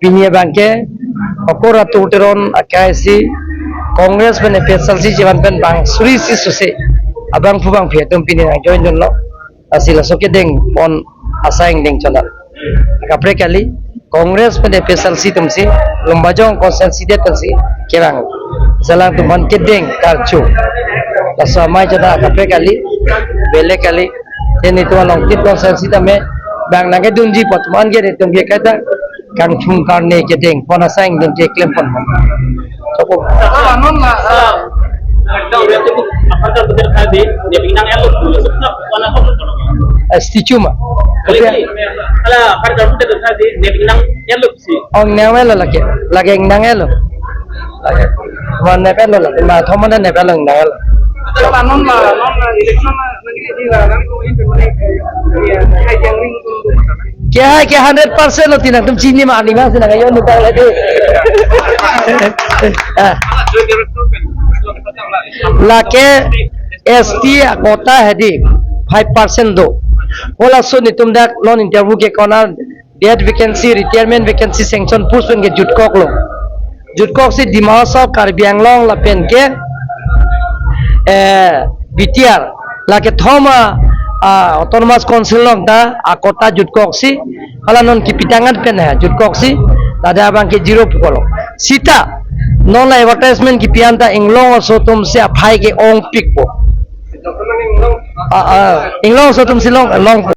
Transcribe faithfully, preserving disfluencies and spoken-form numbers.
Pini abangke, Okor Atur Teron akai si Congress pen A P H L C chevan pen bang suri si suse abangphu bangphi atum pini nang join dunlo. Lasi laso kedeng pon asai angdeng chonat. Kaprek kali, Congress pen A P H L C atum si, Lumbajong constituency det atum si kevang. Jalang atum aphan kedeng karchu. Laso amei chonat kaprek kali, belek kali. Te netum along tit constituency tame bang nangkedunji apot man ke netum ke kaita kangthum karne kedeng pon asai angdeng keklem pon. Soko. Ah, non la, ah. Ekta uriya tu apa tu betul tadi, dia bilang elok tu, sebab mana tu? Eh, statue ma. Kali Kopi-a? Ni, ala, apa tu betul tadi, dia bilang elok si. Oh, nang elo lake. Lake nang elo. Lake. Mana pen lo lake. Ma thoma na ne pen lo nang elo. Ala non la, non la, election la, nanti di la, nanti ko ini pemane, ya, hai yang ring tu. Ke hai ke hundred percent lo, ti nangtum chini ma ani ma si nang ayo nutang lagi. Ah. Lake S T quota hedi five percent do. Halaso netum dak non interview ke kona dead vacancy, retirement vacancy, sanction post pen ke jutkoklo. Jutkok si Dima Hasao, Karbi Anglong lapen ke, eh, B T R. Lake thoma, ah, Autonomous Council along ta, ah, quota jutkok si, hala non kipi tang-an pen ha, jutkok si, ladak abangke zero pu kolo. Sita, non la advertisement kipi anta inglong aso atum si aphai ke ongpikpo. Ah, ah, inglong aso atum si long, long.